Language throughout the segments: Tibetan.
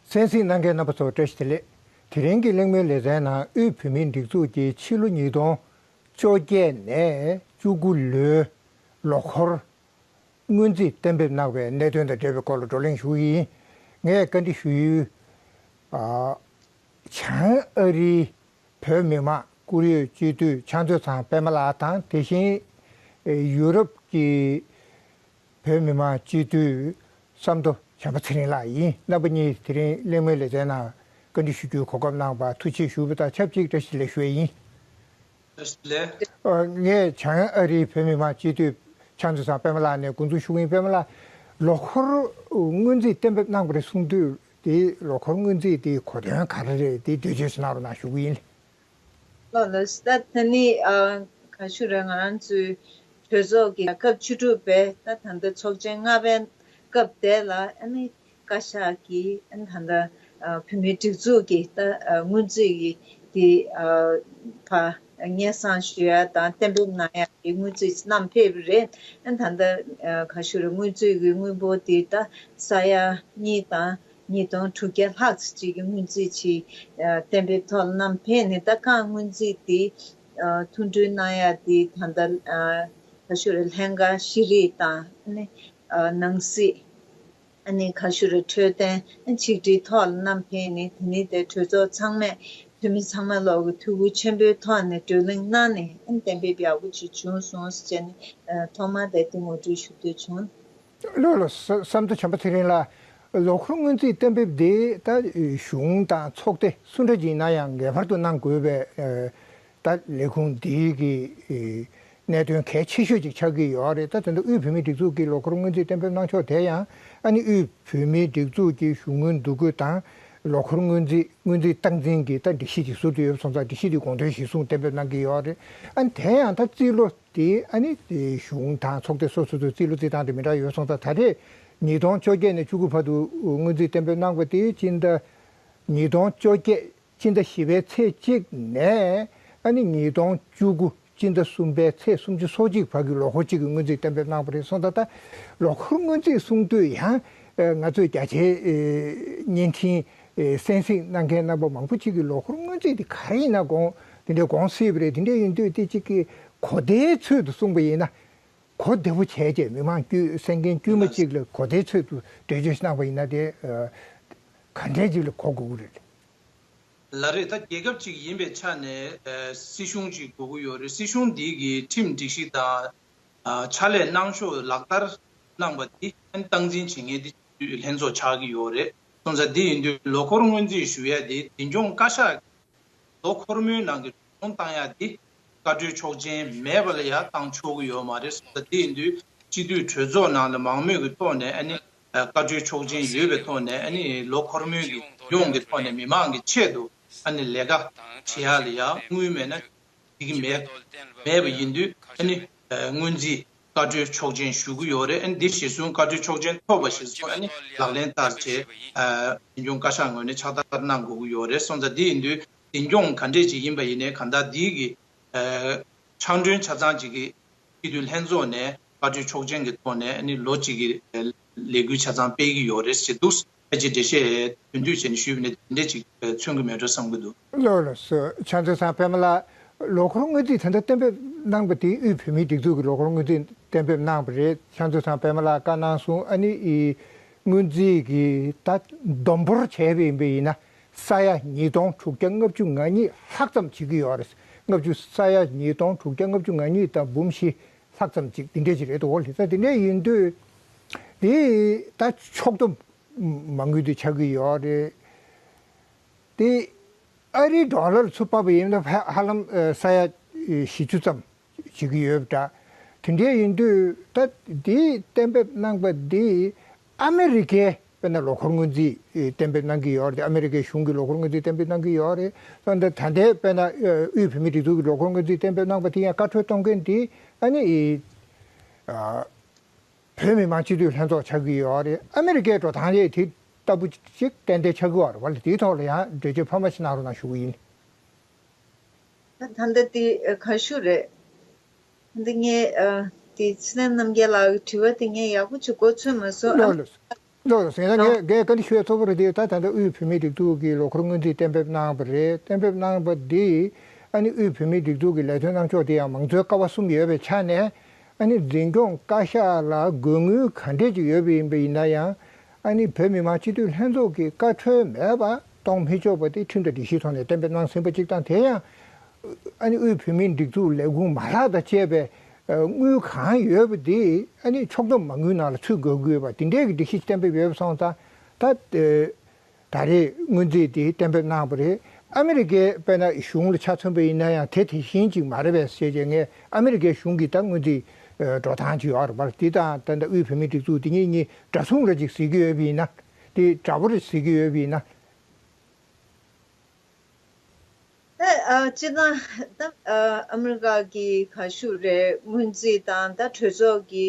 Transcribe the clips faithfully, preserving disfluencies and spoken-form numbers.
གསན་གཟིགས་གནང་མཁན་རྣམ་པ་ཚོ་བཀྲ་ཤིས་བདེ་ལེགས། དེ་རིང་གི་གླེང་མོལ་ལེ་ཚན་ནང་དབུས་བོད་མིའི་སྒྲིག་འཛུགས་ཀྱིས་ཕྱི་ལོ་ཉིས་སྟོང་བཅོ་བརྒྱད་ནས་བཅུ་དགུ་ལོའི་ལོ་འཁོར་སྔོན་རྩིས་གཏན་འབེབས་གནང་བའི་གནད་དོན་དང་འབྲེལ་བའི་སྐོར་ལ་བགྲོ་གླེང་ཞུ་གི་ཡིན། ངས་བཀའ་འདྲི་ཞུ་ཡུལ། ཨ། བྱང་ཨ་རིའི་བོད་མི་མང་བཀུར་འོས་སྤྱི་འཐུས་ཕྱག་མཛོད་ཚང་པད་མ་ལགས་དང་། དེ་བཞིན་ཡུ་རོབ་ཀྱི་བོད་མི་མང་སྤྱི་འཐུས་བསམ་མདོ་བྱམས་པ་ཚེ་རིང་ལགས་ཡིན། རྣམ་པ་གཉིས་དེ་རིང་གླེང་མོལ་ལེ་ཚན་ནང་བཀའ་འདྲི་ཞུ་རྒྱུའི་གོ་སྐབས་གནང་བར་ཐུགས་རྗེ་ཆེ་ཞུ་བ་དང་ཆབས་ཅིག་བཀྲ་ཤིས་བདེ་ལེགས་ཞུ་ཡས་ཡིན། བཀྲ་ཤིས་བདེ་ལེགས། ཨ། ངས་བྱང་ཨ་རིའི་བོད་མི་མང་སྤྱི་འཐུས་ཕྱག་མཛོད་ཚང་པད་མ་ལགས་ནས་འགོ་འཛུགས་ཞུ་གི་ཡིན། པད་མ་ལགས། ལོ་འཁོར་སྔོན་རྩིས་གཏན་འབེབས་གནང་བ་རེད་གསུངས་དུས། དེ་ལོ་འཁོར་སྔོན་རྩིས་དེ་གོ་དོན་ག་རེ་རེད། དེ་འགྲེལ་བརྗོད་ཞིག་གནང་རོགས་གནང་ཞུ་གི་ཡིན། ལགས་ལགས། ད་ད་ནི་ཨ་ག་ཞུ་རེད། ང་རང་ཚོའི་གྲོས་ཚོགས་ཀྱི་སྐབས་བཅུ་དྲུག་པའི་ད་ད་ལྟ་ཚོགས་ཆེན་ལྔ་པའི་སྐབས་དེ་ལ། ཨ་ནི་བཀའ་ཤག་གིས་ཨ་ནི་ད་ལྟ་ཨ་བོད་མིའི་སྒྲིག་འཛུགས་ཀྱི་ད་ཨ་སྔོན་རྩིས་ཀྱི་དེ་ཨ་ཕར་སྙན་སེང་ཞུ་ཡ་དང་གཏན་འབེབས་གནང་ཡ་གི་སྔོན་རྩིས་བསྣམས་ཕེབས་པ་རེད། ཨ་ནི་ད་ལྟ་ཨ་ག་ཞུ་རེད། སྔོན་རྩིས་ཀྱི་དངུལ་འབོར་དེ་ད་ས་ཡ་གཉིས་དང་ཉིས་སྟོང་དྲུག་བརྒྱ་ལྷག་ཙམ་ཅིག་གི་སྔོན་རྩིས་ཅིག་ཨ་གཏན་འབེབས་ཐོག་ལ་བསྣམས་ཕེབས་ནས། ད་རྐང་སྔོན་རྩིས་དེ་ཨ་མཐུན་སྒྲིལ་གནང་ཡ་དེ་ད་ལྟ་ཨ་ག་ཞུ་རེད། ལྷན་ཁང་ཤེས་རིག་དང་ཨ་ནི་ཨ་ནང་སྲིད། ཨ་ནི་ག་ཞུ་རེད། འཕྲོད་བསྟེན། ཨ་ཆིག་སྒྲིལ་ཐོག་ལ་བསྣམས་ཕེབས་ནས། དེ་ནས་དེ་གྲོས་ཚོགས་ཚང་མས། འཐུས་མི་ཚང་མ་ལོག་གི་ཐུགས་ཁུར་ཆེན་པོའི་ཐོག་ནས་བགྲོ་གླེང་གནང་ནས། ཨ་གཏན་འབེབས་ཡག་པོ་ཅིག་བྱུང་སོང་ཟེར་ནས། ཨ་ཐོག་མར་དེ་དེ་ངོ་སྤྲོད་ཞུ་འདོད་བྱུང་། ལགས་ལགས། བསམ་མདོ་བྱམས་པ་ཚེ་རིང་ལགས། ལོ་འཁོར་སྔོན་རྩིས་གཏན་འབེབས་དེ་ད་གཞུང་དང་ཚོགས་སྡེ་སུ་འདྲ་ཅིག་ཡིན་ན་ཡང་ངེས་པར་དུ་གནང་དགོས་པའི་ད་ལས་ཁུངས་འདིའི་གི་གནད་དོན་གལ་ཆེ་ཤོས་ཅིག་ཆགས་ཀྱི་ཡོད་རེད། ད་དེ་འདྲ་དབུས་བོད་མིའི་སྒྲིག་འཛུགས་ཀྱི་ལོ་འཁོར་སྔོན་རྩིས་གཏན་འབེབས་གནང་ཕྱོགས་དེ་ཡང་། ཨ་ནི་དབུས་བོད་མིའི་སྒྲིག་འཛུགས་ཀྱི་གཞུང་དངུལ་བསྡུ་དགོས་དང་། ལོ་འཁོར་སྔོན་རྩིས་སྔོན་རྩིས་སྟངས་འཛིན་གྱི་ད་སྒྲིག་གཞི་ཅིག་ཟུར་དུ་ཡོད་པ་སོང་ཙང་། སྒྲིག་གཞི་དེ་དགོངས་དོན་གཞིར་བཟུང་གཏན་འབེབས་གནང་གི་ཡོད་རེད། ཨ་ནི་དེ་ཡང་ད་རྩིས་ལོ་དེ། ཨ་ནི་གཞུང་དང་ཚོགས་སྡེ་སོ་སོ་ཚོའི་རྩིས་ལོ་རྩིས་སྟངས་དེ་མི་འདྲ་ཡོད་སོང་ཙང་། ད་རེས་ཉིས་སྟོང་བཅོ་བརྒྱད་ནས་བཅུ་དགུ་བར་དུ་སྔོན་རྩིས་གཏན་འབེབས་གནང་བ་དེ་སྤྱི་ཟླ། ཉིས་སྟོང་བཅོ་བརྒྱད་སྤྱི་ཟླ་བཞི་པའི་ཚེས་གཅིག་ནས་ཨ་ནི་ཉིས་སྟོང་བཅུ་དགུ་སྤྱི་ཟླ་གསུམ་པའི་ཚེས་སུམ་ཅུ་སོ་གཅིག་བར་གྱི་ལོ་འཁོར་གཅིག་གི་སྔོན་རྩིས་གཏན་འབེབས་གནང་བ་རེད་སོང་ཙང་། ད་ལོ་འཁོར་སྔོན་རྩིས་གསུང་དུས་ཡང་ང་ཚོས་རྒྱ་ཆེའི་བརྙན་འཕྲིན་གསན་གཟིགས་གནང་མཁན་རྣམ་པ་མང་པོ་ཅིག་གིས་ལོ་འཁོར་སྔོན་རྩིས་དེ་ག་རེ་ཡིན་ན་དགོངས། དེ་འདྲའི་དགོངས་སྲིད་པ་རེད། དེ་འདྲ་ཡིན་དུས་དེ་གཅིག་གི་གོ་བརྡའི་ཚུལ་དུ་གསུངས་པ་ཡིན་ན། གོ་བདེ་པོ་བྱས་རྗེས་མི་མང་དཀྱུས། གསན་མཁན་དཀྱུས་མ་གཅིག་ལ་གོ་བདེའི་ཚུལ་དུ་འགྲེལ་བརྗོད་ཞིག་གནང་བ་ཡིན་ན། དེ་ག་འདྲའི་ཅིག་ལ་གོ་དགོས་ཀྱི་རེད། ལགས་རེད། ད་རྒྱལ་ཁབ་ཅིག་ཡིན་པའི་ཆ་ནས། ཨ། སྲིད་གཞུང་ཅིག་དགོས་ཀྱི་ཡོད་རེད། སྲིད་གཞུང་འདི་གི་ཁྲིམས་སྒྲིག་གཞི་དང་། ཨ། ཕྱག་ལས་གནང་ཕྱོགས་ལག་བསྟར་གནང་བ་འདི་སྟངས་འཛིན་བྱེད་མཁན་འདི་སྤྱི་འཐུས་ལྷན་ཚོགས་ཆགས་ཀྱི་ཡོད་རེད་སོང་ཙང་། འདི་ཡིན་དུས་ལོ་འཁོར་སྔོན་རྩིས་ཞུ་ཡ་འདི་འཛིན་སྐྱོང་བཀའ་ཤག་ལོ་འཁོར་མོའི་ནང་གི་རུབ་སྦྱོང་བཏང་ཡ་འདི་བཀའ་འཁྲོལ་ཆོག་མཆན་མེད་པ་ལ་ཡ་བཏང་ཆོག་གི་ཡོད་མ་རེད་སོང་ཙང་། འདི་ཡིན་དུས་སྤྱི་འཐུས་གྲོས་ཚོགས་ནང་ལ་མང་མོས་ཀྱི་ཐོག་ནས། ཨ་ནི་བཀའ་འཁྲོལ་ཆོག་མཆན་ཡོད་པའི་ཐོག་ནས། ཨ་ནི་ལོ་འཁོར་མོའི་གི་ཡོངས་ཀྱི་ཐོག་ནས་མི་མང་གི་ཆེད་དུ་ཨ་ནི་ལས་ཀ་བྱེད་ཡ་ལ་ཡ་དངུལ་མེད་ན་འགྲིག་གི་མེད། མེད་པ་ཡིན་དུས་ཨ་ནི་སྔོན་རྩིས་བཀའ་འཁྲོལ་ཆོག་མཆན་ཞུ་གི་ཡོད་རེད། ཨ་ནི་འདི་གཞིར་བཟུང་། བཀའ་འཁྲོལ་ཆོག་མཆན་ཐོབ་པ་གཞིར་བཟུང་། ཨ་ནི་ལག་ལེན་བསྟར་བྱས། ཨ། འཛིན་སྐྱོང་བཀའ་ཤག་ངོས་ནས་ཕྱག་བསྟར་གནང་དགོས་ཀྱི་ཡོད་རེད་སོང་ཙང་། འདི་ཡིན་དུས་འཛིན་སྐྱོང་ག་འདྲས་ཅིག་ཡིན་པ་ཡིན་ནའི་གང་ལྟར་འདི་གི་ཨ། ཕྱག་མགྲོན་ཆ་ཚང་ཅིག་གིས་སྤྱི་འཐུས་ལྷན་ཚོགས་ནས་བཀའ་འཁྲོལ་ཆོག་མཆན་གྱི་ཐོག་ནས་ཨ་ནི་ལོ་གཅིག་གི་ལས་འགུལ་ཆ་ཚང་སྤེལ་གྱི་ཡོད་རེད་ཟེར་འདུག་ཕལ་ཆེར་འགྲེལ་བཤད་དོན་བསྡུས་བྱས་ནས་ཞུས་པ་ཡིན་ན་དེ་འདྲས་ཅིག་མཚོན་གྱི་མེད་འགྲོ་བསམ་གྱི་འདུག་ལགས་ལགས་སོ། ཕྱག་མཛོད་ཚང་པད་མ་ལགས། ལོ་འཁོར་སྔོན་རྩིས་ད་ལྟ་གཏན་འབེབས་གནང་བ་དེ་དབུས་བོད་མིའི་སྒྲིག་འཛུགས་ཀྱི་ལོ་འཁོར་སྔོན་རྩིས་གཏན་འབེབས་གནང་བ་རེད། ཕྱག་མཛོད་ཚང་པད་མ་ལགས་བཀའ་གནང་སོང་། ཨ་ནི་ཨི་སྔོན་རྩིས་ཀྱི་ད་བསྡོམས་འབོར་བྱས་པ་ཡིན་པ་ཡིན་ན། ས་ཡ་ཉིས་སྟོང་དྲུག་བརྒྱ་ལྔ་བཅུ་ང་གཉིས་ལྷག་ཙམ་བྱེད་ཀྱི་ཡོད་རེད། ལྔ་བཅུ། ས་ཡ་ཉིས་སྟོང་དྲུག་བརྒྱ་ལྔ་བཅུ་ང་གཉིས་དང་འབུམ་བཞི་ལྷག་ཙམ་ཅིག་འདི་འདྲས་ཅིག་རེད་འདུག་ལགས། ད་དེ་འདྲས་ཡིན་དུས་དེ་ད་ཕྱོགས་བསྡོམས་མ་དངུལ་དེ་ཆགས་ཀྱི་ཡོད་རེད། དེ་ཨ་རིའི་ཌོ་ལར་ཚུར་ཕབ་པ་ཡིན་ན་ཧ་ཧ་ལམ་ས་ཡ་བཞི་བཅུ་ཙམ་བྱེད་ཀྱི་ཡོད་པ་འདྲ། དེ་འདྲའི་ཡིན་དུས་ད་དེ་གཏན་འབེབས་གནང་པ་འདི་ཨ་མེ་རི་ཀའི་དཔེར་ན་ལོ་འཁོར་སྔོན་རྩིས་གཏན་འབེབས་གནང་གི་ཡོད་རེད། ཨ་མེ་རི་ཀའི་གཞུང་གིས་ལོ་འཁོར་སྔོན་རྩིས་གཏན་འབེབས་གནང་གི་ཡོད་རེད། ད་ལྟ་ད་ལྟའི་དཔེར་ན་དབུས་བོད་མིའི་སྒྲིག་འཛུགས་ཀྱི་ལོ་འཁོར་སྔོན་རྩིས་གཏན་འབེབས་གནང་པ་དེ་ཡང་བཀའ་འཁྲོལ་གཏོང་མཁན་དེ་ཨ་ནི་བོད་མི་མང་སྤྱི་འཐུས་ལྷན་ཚོགས་ཆགས་ཀྱི་ཡོད་རེད། ཨ་མེ་རི་ཀའི་འགྲོ་སྟངས་ལས་དེ་ལྟ་བུ་ཅིག་ཏན་ཏན་ཆགས་ཀྱི་ཡོད་རེད་པ་ལགས། དེའི་ཐོག་ལ་ཡང་འགྲེལ་བརྗོད་འཕར་མ་ཞིག་གནང་རོགས་གནང་ཞུ་གི་ཡིན། ད་ད་ལྟ་དེ་ག་ཞུ་རེད། ད་ལྟ་ངས་ཨ་དེ་ཚེ་བརྟན་རྣམ་རྒྱལ་ལགས་ཀྱི་དྲི་བ་དེ་ངས་ཡག་པོ་ཅིག་གོ་ཚོད་མ་སོང་། ལགས་ལགས། ལགས་སོ། ཡིན་ན་ངས་ངས་བཀའ་འདྲི་ཞུ་ཡ་གཙོ་བོ་རེད་དེ། ད་ད་ལྟ་དབུས་བོད་མིའི་སྒྲིག་འཛུགས་ཀྱི་ལོ་འཁོར་སྔོན་རྩིས་གཏན་འབེབས་གནང་བ་རེད། གཏན་འབེབས་གནང་བ་འདི་ཨ་ནི་དབུས་བོད་མིའི་སྒྲིག་འཛུགས་ཀྱི་ལས་དོན་གནང་ཕྱོགས་དེ་ཡང་མང་གཙོའི་ཀ་བ་གསུམ་ཡོད་པའི་ཆ་ནས། ཨ་ནི་འཛིན་སྐྱོང་བཀའ་ཤག་ལ་དགོས་དངུལ་ག་འདྲས་ཅིག་ཡོད་པ་ཡིན་པ་ཡིན་ན་ཡང་། ཨ་ནི་བོད་མི་མང་སྤྱི་འཐུས་ལྷན་ཚོགས་ཀྱིས་བཀའ་འཁྲོལ་མེད་པ་གཏོང་མི་ཆོག་པ་དེ་ཁྲིམས་དང་སྒྲིག་གཞིའི་ཐོག་ནས་གཏན་འབེབས་གནང་ཟིན་པ་གཅིག་དང་། དེ་ཡང་ཨ་ནི་དབུས་བོད་མིའི་སྒྲིག་འཛུགས་ལས་ཁུངས་མ་ལག་དང་བཅས་པའི་དངུལ་གང་ཡོད་པ་དེ་ཨ་ནི་ཕྱོགས་བསྡོམས་མ་དངུལ་ནང་ལ་ཚུད་དགོས་ཀྱི་ཡོད་པ་དེ་འདྲའི་གི་སྒྲིག་གཞི་གཏན་འབེབས་ཡོད་པ་སོང་ཙང་། ད་ད་རེས་སྔོན་རྩིས་དེ་གཏན་འབེབས་གནང་བ་རེད། ཨ་མི་རི་ཀའི་དཔེར་ན་གཞུང་ལ་ཆ་མཚོན་པ་ཡིན་ན་ཡང་དེ་དེ་བཞིན་ཅིག་མ་རེད་པས་ཟེར་བྱས། ངས་ཨ་མི་རི་ཀའི་གཞུང་གི་ད་སྔོན་རྩིས་འགྲོ་སྟངས་ཅིག་ཡོད་རེད་པ། དེ་དང་ད་ལྟ་དབུས་བོད་མིའི་སྒྲིག་འཛུགས་དེ་གཉིས་གཉིས་འདྲ་མཚུངས་རེད་ཅིག་ཟེར་གྱི་ཡོད་པ་ཡིན་ན། དེ་འདྲ་པོ་རེད་ཟེར་གྱི་ཡོད་པ་ཡིན་ན། ད་ཨ་སྤྱིར་བཏང་ད་ཨ་ཨ་མི་རི་ཀ་གི་ག་ཞུ་རེད། སྔོན་རྩིས་དང་ད་གྲོས་ཚོགས་ཀྱི་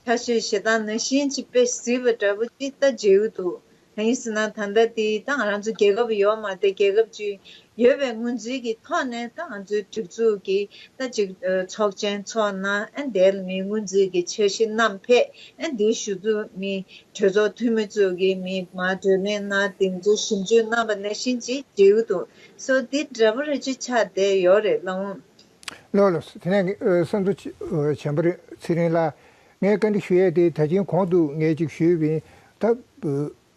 ཆ་ཤས་བཞེས་སྟངས་ནང་བཞིན་ཅིག་དཔེ་གཟིགས་པ་འདྲ་པོ་ཅིག་ད་མཇལ་གྱི་འདུག་གང་ཡིན་ཟེར་ན། ད་ལྟ་དེ་ད་ང་རང་ཚོ་རྒྱལ་ཁབ་ཡོད་མ་རེད་དེ། རྒྱལ་ཁབ་ཅིག་ཡོད་པའི་སྔོན་རྩིས་ཀྱི་ཐོག་ནས་ད་ང་ཚོའི་སྒྲིག་འཛུགས་ཀྱི་ད་ཅིག་ཨ་ཚོགས་ཆེན་ཚོགས་གནང་། ཨ་དེ་ལ་མི་སྔོན་རྩིས་ཀྱི་འཆར་གཞི་བསྣམས་ཕེབས། ཨ་དེའི་གཞུག་ཏུ་མི་གྲོས་ཚོགས་འཐུས་མི་ཚོ་གིས་མི་མར་གྲོས་མོལ་གནང་། དེ་ཚོ་ཞིབ་འཇུག་གནང་བ་ནང་བཞིན་ཅིག་མཇལ་གྱི་འདུག་སོ་འདི་འདྲ་པོ་རེ་ཅིག་ཆགས་བསྡད་ཡོད་རེད་ལགས། ལགས་ལགས། དེ་ནས་ཨ་བསམ་ཚུལ་ཆེ་ཨ་ཆེན་པོ་རེད། ཚེ་རིང་ལགས། ངས་བཀའ་འདྲི་ཞུ་ཡས་དེ་ད་ཅིང་གོང་དུ་ངས་ཅིག་ཞུས་པ་ཡིན། ད་ཨ་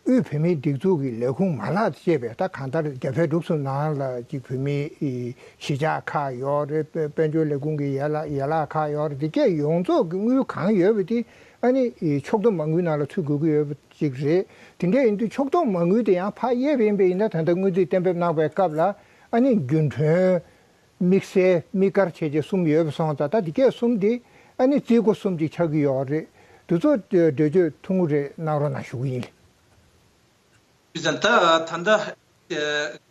དབུས་བོད་མིའི་སྒྲིག་འཛུགས་ཀྱི་ལས་ཁུངས་མ་ལག་བཅས་པའི་ད་གང་ལྟར་རྒྱ་བལ་འབྲུག་གསུམ་ནང་ལ་ཅིག་བོད་མིའི་གཞིས་ཆགས་ཁག་ཡོད་རེད། དཔལ་དཔལ་འབྱོར་ལས་ཁུངས་ཀྱི་ཡན་ལག་ཡན་ལག་ཁག་ཡོད་རེད། དེ་གས་ཡོངས་རྫོགས་ཀྱི་དངུལ་གང་ཡོད་པ་དེ་ཨ་ནི་ཕྱོགས་བསྡོམས་མ་དངུལ་ནང་ལ་ཚུད་དགོས་ཀྱི་ཡོད་པ་ཅིག་རེད། དེ་འདྲ་ཡིན་དུས་ཕྱོགས་བསྡོམས་མ་དངུལ་དེ་ཡང་ཕར་དབྱེ་བ་ཡིན་པ་ཡིན་ན། ད་ལྟ་སྔོན་རྩིས་གཏན་འབེབས་གནང་བའི་སྐབས་ལ་ཨ་ནི་རྒྱུན་གྲོན། དམིགས་བསལ་དམིགས་བཀར་བྱས་རྗེས་གསུམ་ཡོད་པ་སོང་ཙང་། ད་འདི་གས་གསུམ་འདི་ཨ་ནི་རྩིས་སྒོ་གསུམ་ཅིག་ཆགས་ཀྱི་ཡོད་རེད། འདི་ཚོ་འགྲེལ་བརྗོད་ཐུང་ངུ་རེ་གནང་རོགས་གནང་ཞུ་གི་ཡིན། བྱས་ཙང་ད་ད་ལྟ་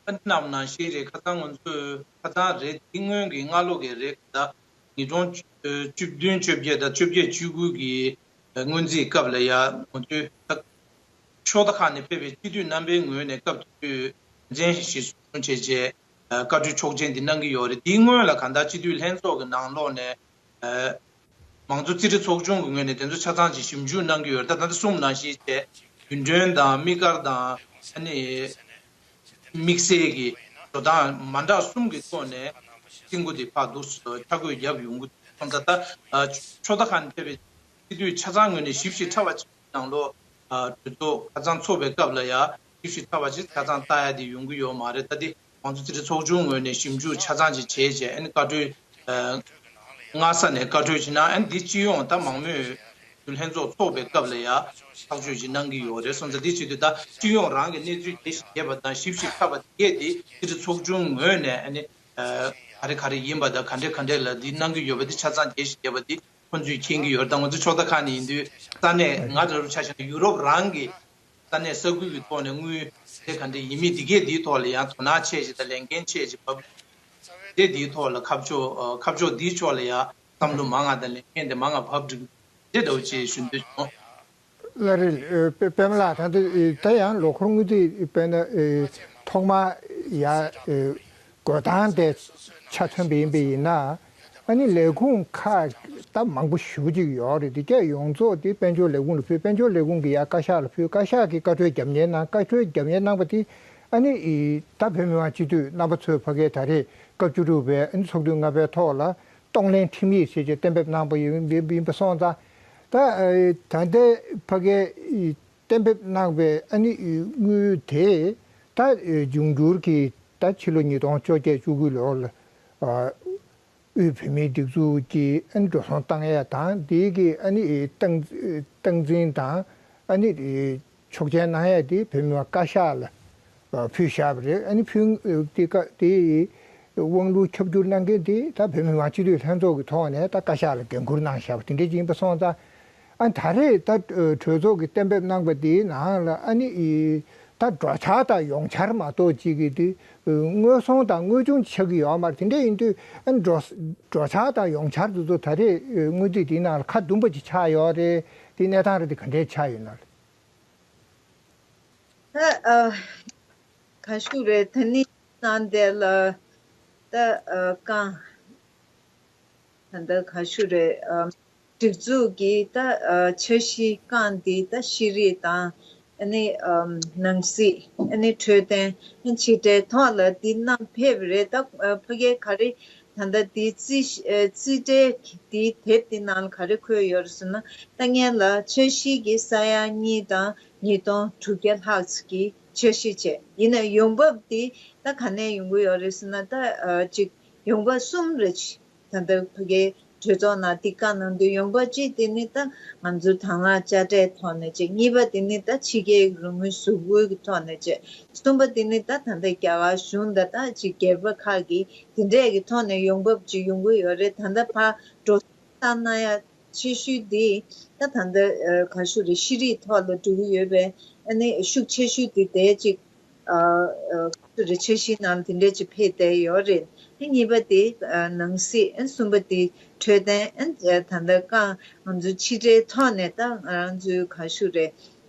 ཨ་ནི་ནམ་ནང་བཞིན་རེད། ཁ་སང་ང་ཚོས་ཁ་སང་རེད། འདི་སྔོན་གྱི་སྔ་ལོ་གི་རེད། ད་ཉིས་སྟོང་བཅུ་བདུན་བཅོ་བརྒྱད་དང་བཅོ་བརྒྱད་བཅུ་དགུ་གི་སྔོན་རྩིས་སྐབས་ལ་ཡ་ང་ཚོས་ད་ཕྱོགས་མཐའ་ཁག་ནས་ཕེབས་པའི་སྤྱི་འཐུས་རྣམ་པའི་ངོས་ནས་སྐབས་དེ་དུས་འགན་འཛིན་ཞིག་བཟུང་བྱས་རྗེས། ཨ་བཀའ་འཁྲོལ་ཆོག་མཆན་འདི་གནང་གི་ཡོད་རེད། དེའི་སྔོན་ལ་གང་ལྟར་སྤྱི་འཐུས་ལྷན་ཚོགས་ཀྱི་ནང་ལོགས་ནས་ཨ་མང་གཙོ་རྩིས་ཁྲ་ཚོགས་ཆུང་གི་ངོས་ནས་དེ་ཚོ་ཆ་ཚང་ཅིག་ཞིབ་འཇུག་གནང་གི་ཡོད་རེད། ད་ད་ལྟ་གསུངས་ནང་བཞིན་བྱས་རྒྱུན་གྲོན་དང་དམིགས་བཀར་དང་ཨ་ནི་དམིགས་བསལ་གྱི་འགྲོ་སྟངས་མ་འདྲ་གསུམ་གྱི་ཐོག་ནས་རྩིས་འགོ་དེ་ཕར་འདུག་སེ་ཆ་བགོས་བརྒྱབ་ཡོང་གི་འདུག་སོང་ཙང་། ད་ཨ་ཕྱོགས་མཐའ་ཁག་ནས་ཕེབས་པའི་སྤྱི་འཐུས་ཆ་ཚང་ངོས་ནས་ཞིབ་ཞིབ་ཕྲ་བ་ཅིག་ནང་ལོགས་ཨ་གྲོས་ཚོགས་ཁ་སང་ཚོགས་པའི་སྐབས་ལ་ཡ་ཞིབ་ཞིབ་ཕྲ་བ་ཅིག་ཆ་ཚང་ལྟ་ཡ་དེ་ཡོང་གི་ཡོད་མ་རེད། ད་དེ་མང་གཙོ་རྩིས་ཁྲ་ཚོགས་ཆུང་ངོས་ནས་ཞིབ་འཇུག་ཆ་ཚང་ཅིག་བྱས་རྗེས། ཨ་ནི་བཀའ་འཁྲོལ་ཨ་སྔ་ས་ནས་བཀའ་འཁྲོལ་ཅིག་གནང་། ཨ་ནི་འདི་སྤྱི་ཡོངས་ད་མང་མོས་ལྷན་ཚོགས་ཚོགས་པའི་སྐབས་ལ་ཡ་ཐག་གཅོད་ཅིག་གནང་གི་ཡོད་རེད། སོང་ཙང་འདི་བྱེད་དུས་ད་སྤྱི་ཡོངས་རང་གི་གནས་ཚུལ་རྒྱས་ཤིང་རྒྱས་པ་དང་ཞིབ་ཞིབ་ཕྲ་བ་དེ་གས་དེ་རྩིས་ཁྲ་ཚོགས་ཆུང་ངོས་ནས་ཨ་ནི་ཨ་ག་རེ་ག་རེ་ཡིན་པ་དང་ག་འདྲས་ག་འདྲས་ལ་འདི་གནང་གི་ཡོད་པ་འདི་ཆ་ཚང་རྒྱས་ཤིང་རྒྱས་པ་འདི་ཁོང་ཚོས་མཁྱེན་གྱི་ཡོད་རེད། ད་ང་ཚོ་ཕྱོགས་མཐའ་ཁག་ནས་ཡིན་དུས་ས་གནས་ང་ཚོ་ཆ་བཞག་ན་ཡུ་རོབ་རང་གི་ས་གནས་ས་ཁུལ་གྱི་ཐོག་ནས་དངུལ་དེ་ག་འདྲ་ཡིན་མིན་འདི་གས་འདིའི་ཐོག་ལ་ཡང་དོ་སྣང་ཆེ་ཞིག་དང་ལས་འགན་ཆེ་ཞིག་བབས། དེ་འདིའི་ཐོག་ལ་ཁ་ཕྱོགས་ཨ་ཁ་ཕྱོགས་འདིའི་ཕྱོགས་ལ་ཡང་བསམ་བློ་མང་ང་དང་ལས་འགན་དེ་མང་ང་བབས་འགྲིག་དེ་འདྲ་བོ་ཅིག་ཞུ་འདོད་བྱུང་། ལགས་རེད། ཨ་པད་པད་མ་ལགས། ད་ལྟ་ཨེ་ད་ཡང་ལོ་འཁོར་དངུལ་རྩིས་དཔེར་ན་ཨེ་ཐོག་མར་ཡ་ཨེ་འགོད་སྟངས་དེ་ཆ་མཚོན་པ་ཡིན་པ་ཡིན་ན། ཨ་ནི་ལས་ཁུངས་ཁག་ད་མང་པོ་ཞེ་པོ་ཅིག་ཡོད་རེད། དེ་གས་ཡོངས་རྫོགས་དེ་དཔལ་འབྱོར་ལས་ཁུངས་ལ་ཕུལ། དཔལ་འབྱོར་ལས་ཁུངས་ཀྱིས་ཡ་བཀའ་ཤག་ལ་ཕུལ། བཀའ་ཤག་གིས་བཀའ་འཁྲོལ་རྒྱབ་གཉེར་གནང་། བཀའ་འཁྲོལ་རྒྱབ་གཉེར་གནང་བ་དེ་ཨ་ནི་ཨེ་ད་བོད་མི་མང་སྤྱི་འཐུས་རྣམ་པ་ཚོས་ཕ་གིར་ད་རེས་སྐབས་བཅུ་དྲུག་པའི་ཨ་ནི་ཚོགས་དུས་ལྔ་པའི་ཐོག་ལ་གཏོང་ལེན་ཁྲིམས་ཡིག་ཞེས་བྱས་གཏན་འབེབས་གནང་པ་ཡིན་ཡིན་པ་སོང་ཙང་། ད་ཨེ་ད་ལྟའི་ཕ་གིའི་གཏན་འབེབས་གནང་བའི་ཨ་ནི་དངུལ་དེ་ད་ཨེ་འབྱུང་འགྱུར་གྱི་ད་ཕྱི་ལོ་ཉིས་སྟོང་བཅོ་བརྒྱད་བཅུ་དགུ་ལོར་ལ་ཨ་དབུས་བོད་མིའི་སྒྲིག་འཛུགས་ཀྱིས་ཨ་ནི་འགྲོ་སོང་བཏང་ཡ་དང་། དེའི་གི་ཨ་ནི་སྟངས་སྟངས་འཛིན་དང་ཨ་ནི་ཆོག་མཆན་གནང་ཡ་དེ་བོད་མི་མང་བཀའ་ཤག་ལ་ཕུལ་བཞག་པ་རེད། ཨ་ནི་ཕུལ་དེ་ཀ་དེ་དབང་ལུང་ཁྱབ་བསྒྱུར་གནང་མཁན་དེ་ད་བོད་མི་མང་སྤྱི་འཐུས་ལྷན་ཚོགས་ཀྱི་ཐོག་ནས་ད་བཀའ་ཤག་ལ་འགན་འཁུར་གནང་བཞག་པ་དེ་འདྲ་ཅིག་ཡིན་པ་སོང་ཙང་། ཨ་ད་རེས་ད་གྲོས་ཚོགས་ཀྱིས་གཏན་འབེབས་གནང་པ་དེའི་ནང་ལ་ཨ་ནི་ད་འགྲོ་འཆར་དང་ཡོང་འཆར་མ་གཏོགས་ཅིག་གི་དེ་དངོས་ཟོང་དང་དངོས་ཆུང་ཆགས་ཀྱི་ཡོད་མ་རེད། དེ་འདྲ་ཡིན་དུས་ཨ་ནི་འགྲོ་འགྲོ་འཆར་དང་ཡོང་འཆར་དེ་ཚོ་ད་རེས་སྔོན་རྩིས་དེའི་ནང་ལ་ཁ་བསྡུམ་པ་ཅིག་ཆགས་ཡོད་རེད། དེ་གནས་སྟངས་རེ་དེ་ག་འདྲས་ཆགས་ཡོད་ན། ད་ཨ་ག་ཞུ་རེད། ད་ནི་གནང་དེ་ལ་ད་ཨ་རྐང་ད་ད་ག་ཞུ་རེད། ཨ་སྒྲིག་འཛུགས་ཀྱི་ད་ཨ་འཆར་གཞི་རྐང་འདི་ད་ཤེས་རིག་དང་ ཨ་ནི་ཨམ་ནང་སྲིད། ཨ་ནི་འཕྲོད་བསྟེན། ཨ་ཕྱི་འབྲེལ་ཐོག་ལ་འདི་རྣམས་ཕེབས་པ་རེད། ད་ཨ་ཕ་གིར་ག་རེ་ད་ལྟ་འདི་རྩིས་ཨ་རྩིས་འབྲས་འདིའི་དེབ་འདི་ནང་ལ་ག་རེ་འཁོད་ཡོད་རེད་ཟེར་ན། ད་སྔོན་ལ་འཆར་གཞི་གི་ས་ཡ་གཉིས་དང་ཉིས་སྟོང་དྲུག་བརྒྱ་ལྷག་ཙམ་གྱི་འཆར་གཞི་བྱས། ཡིན་ནའི་ཡོང་འབབ་འདི་ད་ག་ནས་ཡོང་གི་ཡོད་རེད་ཟེར་ན། ད་ཨ་ཅིག་ཡོང་འབབ་གསུམ་རེ་ཅིག་ད་ལྟ་ཕ་གིའི་གྲོས་ཚོགས་ནང་འདི་བཀའ་གནང་དུས། ཡོང་འབབ་གཅིག་དེ་ནི་ད་ང་ཚོའི་དང་བླངས་དཔྱ་ཁྲལ་ཐོག་ནས་བྱས། གཉིས་པ་དེ་ནི་ད་ཕྱི་རྒྱལ་རོགས་དངུལ་གཟུགས་པོའི་གི་ཐོག་ནས་བྱས། གསུམ་པ་དེ་ནི་ད་ད་ལྟ་རྒྱ་གར་གཞུང་དང་ད་ཅིག་སྒེར་པ་ཁག་གིས་དེ་འདྲས་ཀྱི་ཐོག་ནས་ཡོང་འབབ་ཅིག་ཡོང་གི་ཡོད་རེད། ད་ལྟ་ཕར་འགྲོ་སོང་བཏང་ན་ཡང་ཆེ་ཤོས་དེ་ད་ད་ལྟ་ཨ་ག་ཞུ་རེད། ཤེས་རིག་ཐོག་ལ་འགྲོ་གི་ཡོད་པས། ཨ་ནི་ཤུགས་ཆེ་ཤོས་དེ་དེ་ཅིག་ཨ་ཨ་ཁོ་ཚོ་རེ་འཆར་གཞིའི་ནང་དེ་འདྲས་ཅིག་ཕེབས་བསྡད་ཡོད་རེད། ཨ་གཉིས་པ་དེ་ཨ་ནང་སྲིད། ཨ་གསུམ་པ་དེ་འཕྲོད་བསྟེན། ཨ་ད་ལྟ་རྐང་ང་ཚོའི་ཕྱི་འབྲེལ་ཐོག་ནས་ད་ང་རང་ཚོའི་ག་ཞུ་རེད།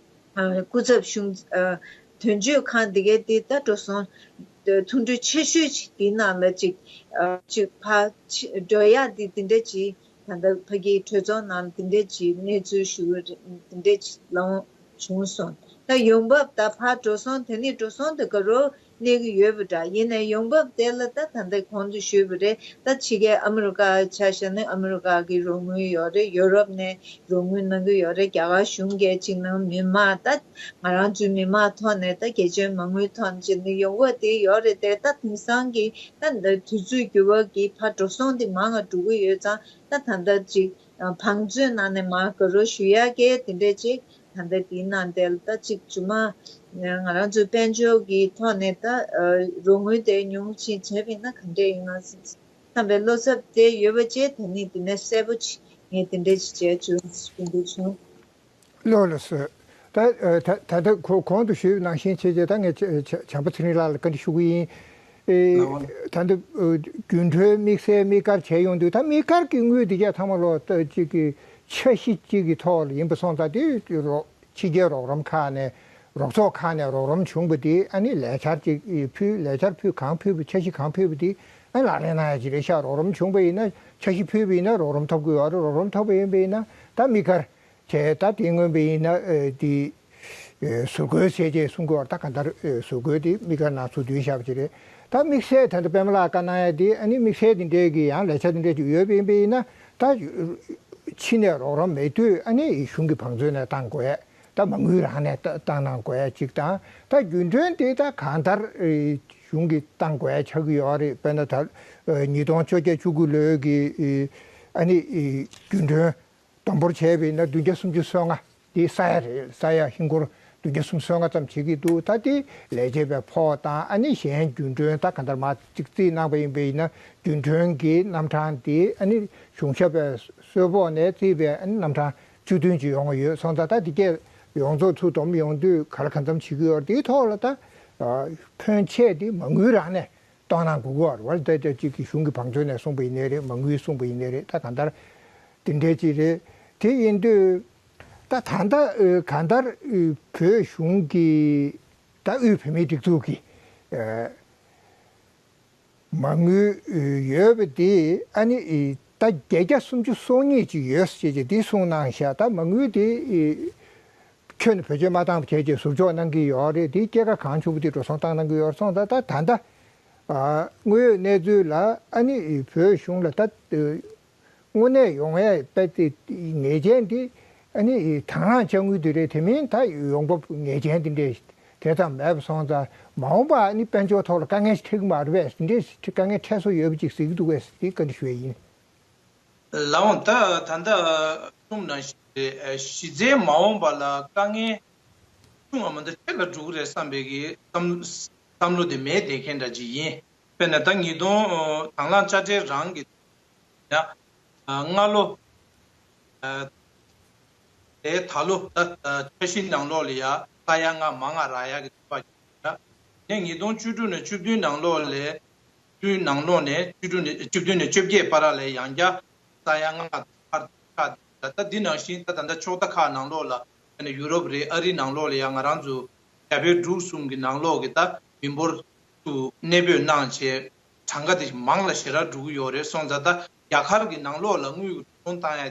ཨ་སྐུ་ཚབ་གཞུང་ཨ་དོན་གཅོད་ཁང་འདི་གའི་དེ་ད་འགྲོ་སོང་ཐུང་གྲས་ཆེ་ཤོས་ཅིག་དེའི་ནང་ལ་ཅིག་ཨ་ཅིག་ཕར་ཕྱི་འགྲོ་ཡག་དེ་དེ་འདྲས་ཅིག་ད་ལྟ་ཕ་གིའི་གྲོས་ཚོགས་ནང་དེ་འདྲས་ཅིག་གནས་ཚུལ་ཞུ་གི་རེད། དེ་འདྲས་ཅིག་ལངས་བྱུང་སོང་། ད་ཡོང་འབབ་ད་ཕར་འགྲོ་སོང་དེ་ནི་འགྲོ་སོང་དེ་ག་རོ་གནས་ཀྱི་ཡོད་པ་འདྲ། ཡིན་ནའི་ཡོང་འབབ་དེ་ལ་ད་ད་ལྟ་གོང་དུ་ཞུས་པ་རེད། ད་ཕྱི་རྒྱལ་ཨ་མི་རི་ཀ་ཆ་བཞག་ན་ཨ་མི་རི་ཀ་གི་རོགས་དངུལ་ཡོད་རེད། ཡོ་རོབ་ནས་རོགས་དངུལ་གནང་གི་ཡོད་རེད། རྒྱ་གར་གཞུང་གིས་ཅིག་ནང་མི་མང་ད་ང་རང་ཚོའི་མི་མང་ཐོག་ནས་ད་རྒྱལ་སྤྱིའི་མ་དངུལ་ཐོག་ནས་ཅིག་ནི་ཡོང་གི་དེ་ཡོད་རེད་དེ། ད་དེང་སང་གི་ད་འདི་དུས་ཚོད་འགྱུར་བ་གིས་ཕར་འགྲོ་སོང་དེ་མང་ང་འགྲོ་གི་ཡོད་ཙང་། ད་ད་ལྟ་ཅིག་བང་མཛོད་ནང་ནས་མར་དགའ་རོགས་ཞུ་ཡག་གི་དེ་འདྲས་ཅིག་ད་ལྟ་དེའི་ནང་དེ་ལ་ད་ཅིག་མཇུག་མ་ང་རང་ཚོའི་དཔལ་འབྱོར་གྱི་ཐོག་ནས་ད་རོགས་དངུལ་དེ་ཉུང་ཕྱིན་བྱས་པ་ཡིན་ན་ག་འདྲས་ཡོང་ང་བསམ་པའི་བློ་འཚབ་དེ་ཡོད་པ་བཅས། ད་ནི་དེ་ནས་གསལ་པོ་ཅིག་ངས་དེ་འདྲས་ཅིག་བྱས་བྱུང་ཞུ་འདོད་བྱུང་། ལགས་ལགས་སོ། ད་ཨ་ད་ད་ལྟ་གོ་གོང་དུ་ཞུས་པ་ནང་བཞིན་བྱས་བྱས། ད་ངས་བྱ་བྱ་བྱམས་པ་ཚེ་རིང་ལགས་ལ་བཀའ་འདྲི་ཞུ་གི་ཡིན། ཨེ་ལགས་འོང་། ད་ལྟ་ཨ་རྒྱུན་གྲོན་དམིགས་བསལ་དམིགས་བཀར་བྱས་ཡོང་དུས། ད་དམིགས་བཀར་གྱི་དངུལ་འདི་གས་ཚང་མ་ལོ་ལྟར་གཅིག་གི་འཆར་གཞི་གཅིག་གི་ཐོག་ལ་ཡིན་པ་སོང་ཙང་། དེ་རོགས་ཕྱི་རྒྱལ་རོགས་རམ་ཁག་ནས་རོགས་ཚོགས་ཁག་ནས་རོགས་རམ་བྱུང་བ་དེ་ཨ་ནི་ལས་འཆར་གཅིག་ཕུལ། ལས་འཆར་ཕུལ་གང་ཕུལ་བ། འཆར་གཞི་གང་ཕུལ་བ་དེ་ཨ་ནི་ལག་ལེན་གནང་ཡ་ཅིག་རེད་ཤག་རོགས་རམ་བྱུང་བ་ཡིན་ན། འཆར་གཞི་ཕུལ་བ་ཡིན་ན་རོགས་རམ་ཐོབ་དགོས་ཡོད་རེད། རོགས་རམ་ཐོབ་པ་ཡིན་པ་ཡིན་ན་ད་དམིགས་བཀར་བྱས། ད་དེ་མངོན་པ་ཡིན་ན་ཨ་དེ་ཨ་ཟུར་བཀོལ་བྱས་བྱས་གསུང་གི་ཡོད་རེད། ད་གང་ལྟར་ཨ་ཟུར་བཀོལ་དེ་དམིགས་བཀར་ནང་ཚུར་བསྡུས་བཞག་པ་ཅིག་རེད། ད་དམིགས་བསལ་ད་ལྟ་པད་མ་ལགས་བཀའ་གནང་ཡ་དེ་ཨ་ནི་དམིགས་བསལ་དེ་འདྲའི་གི་ཡང་ལས་འཆར་དེ་འདྲའི་ཅིག་ཡོད་པ་ཡིན་པ་ཡིན་ན། ད་ཕྱི་ནས་རོགས་རམ་མེད་དུས་ཨ་ནི་གཞུང་གི་བང་མཛོད་ནས་བཏང་དགོས། ད་མ་དངུལ་རང་ནས་བཏང་གནང་དགོས་ཡ་གཅིག་དང་། ད་རྒྱུན་གྲོན་དེ་ད་གང་ལྟར་ཨེ་གཞུང་གིས་བཏང་དགོས་ཡ་ཆགས་ཀྱི་ཡོད་རེད། དཔེར་ན་ད་ཨེ་ཉིས་སྟོང་བཅོ་བརྒྱད་བཅུ་དགུ་ལོའི་གི་ཨེ་ཨ་ནི་ཨེ་རྒྱུན་གྲོན་བསྡོམས་འབོར་བྱས་པ་ཡིན་ན་བདུན་བརྒྱ་སུམ་ཅུ་སོ་ལྔ་དེ་ས་ཡ་རེད། ས་ཡ་ཧིན་སྒོར་བདུན་བརྒྱ་སུམ་ཅུ་སོ་ལྔ་ཙམ་བྱེད་ཀྱི་འདུག་ད་དེ་ལས་བྱེད་པའི་ཕོགས་དང་། ཨ་ནི་གཞན་རྒྱུན་གྲོན་ད་གང་ལྟར་མར་གཅིག་རྩིས་གནང་པ་ཡིན་པ་ཡིན་ན། རྒྱུན་གྲོན་གྱི་རྣམ་གྲངས་དེ་ཨ་ནི་གཞུང་ཞབས་པའི་གསོལ་ཕོགས་ནས་རྩིས་པའི་ཨ་ནི་རྣམ་གྲངས་བཅུ་བདུན་ཅིག་ཡོང་གི་ཡོད་སོང་ཙང་། ད་དེ་གས་ཡོངས་རྫོགས་ཚུར་བསྡོམས་ཡོང་དུས་ག་ལ་གང་འཚམ་བྱེད་ཀྱི་ཡོད་རེད། དེའི་ཐོག་ལ་ད་ཨ་ཕོན་ཆེ་དེ་མ་དངུལ་རང་ནས་གཏོང་གནང་དགོས་ཀྱི་ཡོད་རེད། ད་ལྟ་གཅིག་གི་གཞུང་གི་བང་མཛོད་ནས་གསུངས་པ་ཡིན་ནའི་རེད། མ་དངུལ་གསུངས་པ་ཡིན་ནའི་རེད། ད་གང་ལྟར་དེ་འདྲའི་ཅིག་རེད། དེ་ཡིན་དུས་ད་ད་ལྟ་ཨ་གང་ལྟར་ཨ་བོད་གཞུང་གི་ད་དབུས་བོད་མིའི་སྒྲིག་འཛུགས་ཀྱི་ཨ་མ་དངུལ་ཡོད་པ་དེ་ཨ་ནི་ད་བརྒྱད་བརྒྱ་སུམ་ཅུ་སོ་གཉིས་ཅིག་ཡོད་ཟེར་བྱས་དེ་གསུངས་གནང་ཤག་ད་མ་དངུལ་དེ་ཁྱོན་ནས་བེད་སྤྱོད་མ་བཏང་བ་བྱས་བྱས་ཟུར་འཇོག་གནང་གི་ཡོད་རེད། དེ་སྐྱེད་ཀ་གང་བྱུང་བ་དེ་འགྲོ་སོང་བཏང་གནང་གི་ཡོད་རེད་སོང་ཙང་། ད་ད་ལྟ་དངོས་ཡོད་གནས་ཚུལ་ལ་ཨ་ནི་བོད་གཞུང་ལ་ད་དངོས་གནས་ཡོང་ཡས་དཔེ་དེ་ངེས་ཅན་དེ་ཨ་ནི་དང་བླངས་དཔྱ་དངུལ་དེ་རེད། དེ་མིན་ད་ཡོང་འབབ་ངེས་ཅན་དེ་འདྲས་དེ་ཙམ་མེད་པ་སོང་ཙང་། མ་འོངས་པ་ཨ་ནི་དཔལ་འབྱོར་ཐོག་ལ་དཀའ་ངལ་ཞིག་འཕྲད་ཀྱི་མ་རེད་པས། དེ་འདྲས་དཀའ་ངལ་འཕྲད་སྲོལ་ཡོད་པ་ཅིག་ཟེར་གྱི་འདུག་པས། དེ་བཀའ་འདྲི་ཞུ་ཡས་ཡིན། ལགས་འོང་། ད་ད་ལྟ་གསུངས་ནང་བཞིན་རེད། གཞི་རྩའི་མ་འོངས་པ་ལ་དཀའ་ངལ་ཆུང་བ་མ་གཏོགས་ཆེ་ལ་འགྲོ་གི་རེད་བསམ་པའི་གི་བསམ་བསམ་བློ་དེ་མེད་བསྡད་མཁན་འདྲ་ཅིག་ཡིན། དཔེར་ན་ད་ཉིས་སྟོང་དང་བླངས་དཔྱ་ཁྲལ་རང་གི་ཡ་སྔ་ལོ་དེ་ད་ལོ་ད་འཆར་གཞིའི་ནང་ལོགས་ལ་ཡ་ས་ཡ་ལྔ་མང་ང་རག་ཡ་གི་ཚོད་དཔག་བྱས་ཡོད། ངས་ཉིས་སྟོང་བཅུ་དྲུག་ནས་བཅུ་བདུན་ནང་ལོགས་ལ་བཅུ་བདུན་ནང་ལོགས་ནས་བཅུ་དྲུག་ནས་བཅུ་བདུན་ནས་བཅོ་བརྒྱད་བར་ལ་ཡང་བསྐྱར་ས་ཡ་ལྔ་ཁ་ཁ་ད་ལྟ་འདི་ནང་བཞིན་ད་ད་ལྟ་ཕྱོགས་མཐའ་ཁག་ནང་ལོགས་ལ་ཡུ་རོབ་རེད། ཨ་རིའི་ནང་ལོགས་ལ་ཡང་ང་རང་ཚོ་རྒྱ་བལ་འབྲུག་གསུམ་གྱི་ནང་ལོགས་ཀྱི་ད་མི་འབོར་དུ་གནས་སྤོས་གནང་བྱས་གྲངས་ཀ་དེ་མང་ལ་ཞེ་དྲག་འགྲོ་གི་ཡོད་རེད་སོང་ཙང་། ད་རྒྱ་གར་གྱི་ནང་ལོགས་ལ་དངུལ་གྱི་འགྲོ་སོང་བཏང་ཡ་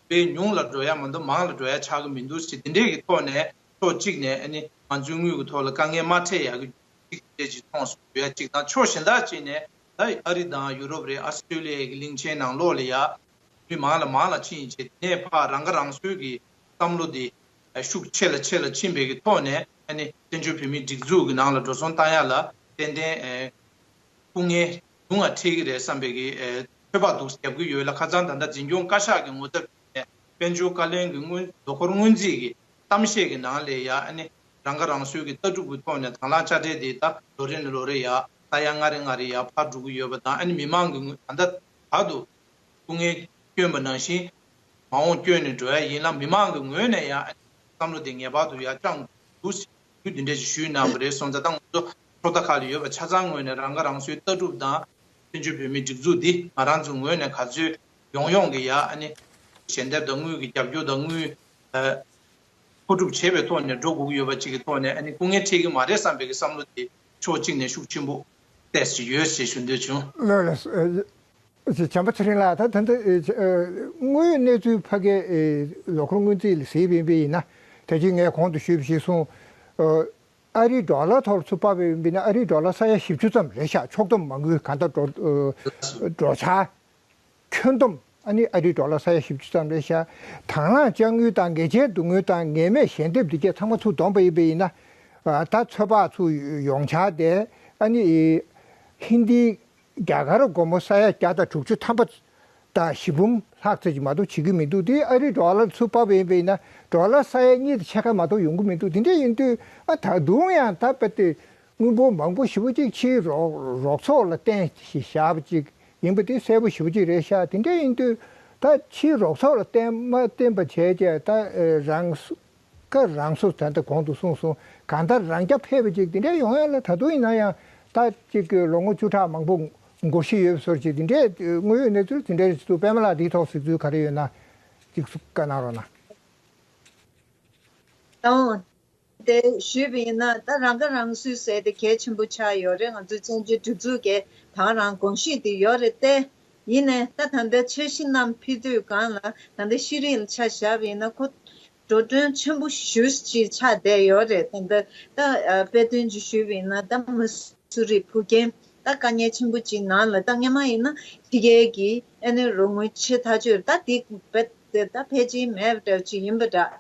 དཔེ་ཉུང་ལ་འགྲོ་ཡ་མ་གཏོགས་མང་ལ་འགྲོ་ཡ་ཆགས་ཀྱི་མི་འདུག་ཟེར། དེ་འདྲས་ཀྱི་ཐོག་ནས་ ཕྱོགས་གཅིག་ནས་ཨ་ནི་ང་ཚོའི་དངུལ་གྱི་ཐོག་ལ་དཀའ་ངལ་མ་འཕྲད་ཡག་གི་གཅིག་དེ་ཅིག་མཐོང་སོང་ཡ་གཅིག་དང་། ཕྱོགས་གཞན་དག་ཅིག་ནས་ད་ཨ་རི་དང་ཡུ་རོབ་རེད། ཨ་སི་ཊྲེ་ལི་ཡ་གི་གླིང་ཆེན་ནང་ལོགས་ལ་ཡ་མི་མང་ལ་མང་ལ་ཕྱིན་བྱས་ནས་ཕར་རང་ཁ་རང་གསོའི་གི་བསམ་བློ་དེ་ཤུགས་ཆེ་ལ་ཆེ་ལ་ཕྱིན་པའི་གི་ཐོག་ནས་ཨ་ནི་བཙན་བྱོལ་བོད་མིའི་སྒྲིག་འཛུགས་ཀྱི་ནང་ལ་འགྲོ་སོང་བཏང་ཡ་ལ་ཏན་ཏན་ཨེ་སྐུ་ངལ་ཉུང་ང་འཕྲད་ཀྱི་རེད་བསམ་པའི་གི་ཨེ་ཚོད་དཔག་འདུག་རྒྱབ་ཀྱི་ཡོད་ལ། ཁ་སང་ད་ལྟ་འཛིན་སྐྱོང་བཀའ་ཤག་གི་ངོ་ཚབ་ནས་དཔལ་འབྱོར་བཀའ་བློན་གྱི་སྔོན་ལོ་འཁོར་སྔོན་རྩིས་ཀྱི་གཏམ་བཤད་ཀྱི་ནང་ལ་ཡ་ཨ་ནི་རང་ཁ་རང་གསོའི་གི་ལྟ་གྲུབ་ཀྱི་ཐོག་ནས་དང་བླངས་དཔྱ་ཁྲལ་དེ་ད་ལོ་རེ་ནས་ལོ་རེ་ཡ་ས་ཡ་ལྔ་རེ་ལྔ་རེ་ཡ་འཕར་འགྲོ་གི་ཡོད་པ་དང་། ཨ་ནི་མི་མང་གི་ངོས་ད་ལྟ་བར་དུ་སྐུ་ངལ་བསྐྱོན་པ་ནང་བཞིན་མ་འོངས་བསྐྱོན་ནས་འགྲོ་ཡ་ཡིན་ལ། མི་མང་གི་ངོས་ནས་ཡང་བསམ་བློ་དེ་ངེས་པར་དུ་ཡར་བཅངས་དགོས་ཞེས་འདི་འདྲ་ཞིག་ཞུས་གནང་བ་རེད། སོང་ཙང་ད་ང་ཚོ་ཧྲོ་ད་ཁ་ལ་ཡོད་པ་ཆ་ཚང་ངོས་ནས་རང་ཁ་རང་གསོའི་ལྟ་གྲུབ་དང་བཙན་བྱོལ་བོད་མིའི་སྒྲིག་འཛུགས་འདི་ང་རང་ཚོའི་ངོས་ནས་ག་ཚོད་ཡོང་ཡོང་གི་ཡ་ཨ་ནི་ཞལ་འདེབས་དང་དངུལ་གྱི་རྒྱབ་སྐྱོར་དང་དངུལ་ཨ་མཁོ་སྒྲུབ་བྱས་པའི་ཐོག་ནས་འགྲོ་དགོས་ཀྱི་ཡོད་པ་ཅིག་གི་ཐོག་ནས་ཨ་ནི་སྐུ་ངལ་འཕྲད་ཀྱི་མ་རེད་བསམ་པའི་གི་བསམ་བློ་དེ་ཕྱོགས་གཅིག་ནས་ཤུགས་ཆེན་པོ་ཏོག་ཙམ་ཡོད་ཅེས་ཞུ་འདོད་བྱུང་། ལགས་ལགས། བྱམས་པ་ཚེ་རིང་ལགས། ད་ད་ལྟ་དངོས་ཡོད་གནས་ཚུལ་ཕ་གིའི་ལོ་འཁོར་སྔོན་རྩིས་ལ་གཟིགས་པ་ཡིན་པ་ཡིན་ན། ད་ཅི་ངས་གོང་དུ་ཞུས་པ་ཞིག་སོང་། ཨ་རིའི་ཌོ་ལར་ཐོག་ལ་ཚུར་དཔག་པ་ཡིན་པ་ཡིན་ན་ཨ་རིའི་ཌོ་ལར་ས་ཡ་བཞི་བཅུ་ཙམ་རེད་ཤག་ཕྱོགས་བསྡོམས་མ་དངུལ་གང་ལྟར་འགྲོ་འགྲོ་འཆར། ཁྱོན་བསྡོམས་ཨ་ནི་ཨ་རིའི་ཌོ་ལར་ས་ཡ་བཞི་བཅུ་ཙམ་རེད་ཤག་དང་བླངས་དཔྱ་དངུལ་དང་ངེས་ཅན་བསྡུ་དངུལ་དང་ངེས་མེད་ཞལ་འདེབས་འདི་གས་ཚང་མ་ཚུར་བསྡོམས་པ་ཡིན་པ་ཡིན་ན། ད་ཚོད་དཔག་ཚུར་ཡོང་འཆར་དེ་ཨ་ནི་ཧིན་དིའི་རྒྱ་གར་སྒོར་མོ་ས་ཡ་བརྒྱ་དང་དྲུག་ཅུ་ཐམ་པ་དང་བཞི་འབུམ་ལྷག་ཙམ་ཅིག་མ་གཏོགས་བྱེད་ཀྱི་མི་འདུག་དེ་ཨ་རིའི་ཌོ་ལར་ཚུར་དཔག་པ་ཡིན་པ་ཡིན་ན་ཌོ་ལར་ས་ཡ་གཉིས་དང་ཕྱེད་ཀ་མ་གཏོགས་ཡོང་གི་མི་འདུག་དེ་འདྲ་ཡིན་དུས་ཨ་ད་དུང་ཡང་ད་དཔེ་དེ་དངུལ་འབོར་མང་པོ་ཞེ་པོ་ཅིག་ཕྱིའི་རོགས་རོགས་ཚོགས་ལ་བརྟེན་ཞིག་བཞག་པ་ཅིག་ཡིན་པ་དེ་གསལ་པོ་ཞེ་པོ་ཅིག་རེད་ཤག་དེ་འདྲ་ཡིན་དུས་ད་ཕྱིའི་རོགས་ཚོགས་ལ་བརྟེན་མ་བརྟེན་པ་བྱས་རྗེས་ད་རང་སོ་ཀ་རང་སོ་ད་ལྟ་གོང་དུ་གསུངས་སོང་། གང་ལྟར་རང་རྐྱ་འཕེར་བ་ཅིག་དེ་འདྲ་ཡོང་ཡ་ལ་ད་དུང་ཡིན་ན་ཡང་ད་ཅིག་གི་ལོ་ངོ་བཅུ་ཕྲག་མང་པོ་འགོར་བཞིན་ཡོད་པའི་བཟོ་འདྲ་ཅིག་དེ་འདྲའི་དངོས་ཡོད་གནས་ཚུལ་དེ་འདྲ་ཞིག་འདུག་པད་མ་ལགས་འདིའི་ཐོག་གཟིགས་ཚུལ་ག་རེ་ཡོད་ན་ཅིག་བཀའ་གནང་རོགས་གནང་། ཨོ། དེ་ཞུས་པ་ཡིན་ན་ད་རང་ཁ་རང་གསོའི་ཟེར་དེ་གལ་ཆེན་པོ་ཆགས་ཡོད་རེད། ང་ཚོའི་བཙན་བྱོལ་སྒྲིག་འཛུགས་ཀྱི་ད་ག་རང་གོམས་གཤིས་དེ་ཡོད་རེད་དེ། ཡིན་ནའི་ད་ད་ལྟ་འཆར་གཞི་བསྣམས་ཕེབས་དུས་སྒང་ལ་ད་ལྟ་ཤེས་རིག་ལ་ཆ་བཞག་པ་ཡིན་ན་ཁོ་འགྲོ་གྲོན་ཆེན་པོ་ཞེ་པོ་ཅིག་ཆགས་བསྡད་ཡོད་རེད། ད་ལྟ་ད་དཔེ་དོན་ཅིག་ཞུས་པ་ཡིན་ན་ད་མ་སུ་རི་ཕུ་ཀན་ད་དཀའ་ངལ་ཆེན་པོ་ཅིག་ནང་ལ་ད་སྔོན་མ་ཡིན་ན་ཕྱི་རྒྱལ་གྱི་ཨ་ནི་རོགས་དངུལ་ཆེ་ཐག་ཆོད་ད་དེ་ད་ཕལ་ཆེར་མེད་པ་འདྲ་ཅིག་ཡིན་པ་འདྲ།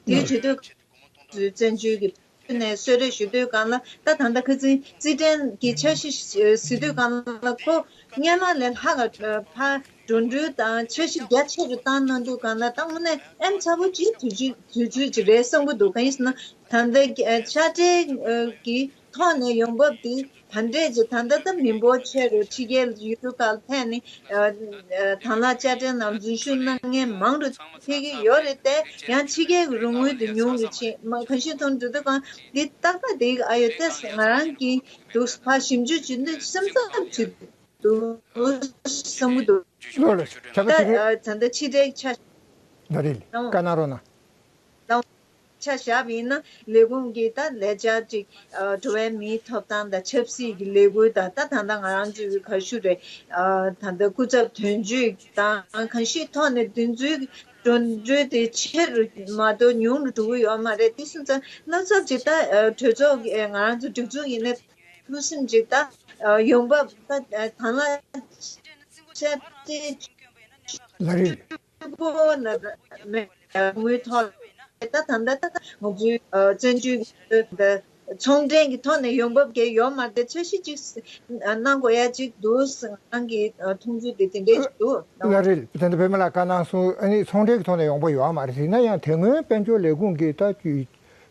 དེའི་བྱེད་དུས་བཙན་བྱོལ་གྱི་ནས་གསོལ་རས་ཞུ་དུས་སྒང་ལ་ད་ད་ལྟ་ཁ་སང་རྩིས་ཁྲའི་གི་འཆར་གཞི་གཟིགས་དུས་སྒང་ལ་ཁོ་སྔོན་མ་ལས་ལྷག་ག་ཕར་འགྲོ་གྲོན་དང་འཆར་གཞི་རྒྱ་ཆེ་རུ་བཏང་གནང་དུས་སྒང་ལ་ད་དངོས་གནས་ཨེམ་ཚ་པོ་ཅིག་དུས་ཚོད་དུས་ཚོད་ཅིག་རེད་བསམ་གྱི་འདུག་གང་ཡིན་ཟེར་ན་ད་ལྟ་དཔྱ་ཁྲལ་གྱི་ཐོག་ནས་ཡོང་འབབ་དེ་ད་འདྲས་ཀྱི་ད་ལྟ་ད་མི་འབོར་ཆེ་རུ་ཕྱི་རྒྱལ་ཡུལ་གྲུ་ཁག་ལ་ཕེབས་ནས་དང་བླངས་དཔྱ་ཁྲལ་ནང་འཛུལ་ཞུགས་གནང་མཁན་མང་རུ་ཕེབས་ཀྱི་ཡོད་རེད་དེ། ཡང་ཕྱི་རྒྱལ་གྱི་རོགས་དངུལ་དེ་ཉུང་རུ་ཕྱིན་མ་གང་ཤེས་མཐོང་འགྲོ་དུས་སྒང་འདི་ཏག་ཏག་དེ་ཨ་ཡོད་དེ་ང་རང་གིས་འདུག་ཕར་ཞིབ་འཇུག་བྱེད་དུས་སེམས་འཚབ་བྱེད་འདུག་བསམ་གྱི་འདུག་ལོ་ལོ་བྱ་བ་ད་ཚེ་རིང་། ད་ལྟ་ཕྱི་འབྲེལ་ཆ་ལ་རེད་ལ་བཀའ་གནང་རོགས་གནང་། ཆ་བཞག་པ་ཡིན་ན་ལས་ཁུངས་ཀྱི་ད་ལས་འཆར་ཅིག་འགྲོ་བའི་མིའི་ཐོབ་ཐང་དང་ཆབ་སྲིད་ཀྱི་ལས་འགུལ་དང་ད་ད་ལྟ་ང་རང་ཚོའི་ག་ཞུ་རེད། ད་ལྟ་སྐུ་ཚབ་དོན་གཅོད་དང་གང་ཞིག་ཐོག་ནས་དེ་ཚོའི་འགྲོ་གྲོན་དེ་ཆེ་རུ་མ་གཏོགས་ཉུང་རུ་འགྲོ་གི་ཡོད་མ་རེད། དེ་སོང་ཙང་སྣ་ཚོགས་ཅིག་ད་གྲོས་ཚོགས་ཀྱི་ང་རང་ཚོ་སྒྲིག་འཛུགས་ཡིན་ན་ཐུགས་སེམས་ཅིག་ད་ཡོང་འབབ་ད་དང་བླངས་ལ་རེད། ཕྲུ་གུ་ན་མེད་དངུལ་ཐོག་ད་ད་ལྟ་ད་ང་ཚོའི་བཙན་བྱོལ་ཚོང་འབྲེལ་གྱི་ཐོག་ནས་ཡོང་འབབ་གལ་ཡོད་མ་རེད། འཆར་གཞི་ཅིག་གནང་དགོས་ཡ་ཅིག་འདུག་ང་རང་གི་མཐོང་ཚུལ་དེ་དེ་འདྲས་ཤིག་འདུག་ལ་རེད། ད་ལྟ་བོད་མི་ལ་བཀའ་གནང་སོང་། ཨ་ནི་ཚོང་འབྲེལ་གྱི་ཐོག་ནས་ཡོང་འབབ་ཡོད་མ་རེད། ཡིན་ན་ཡང་དེ་སྔོན་དཔལ་འབྱོར་ལས་ཁུངས་ཀྱིས་ད་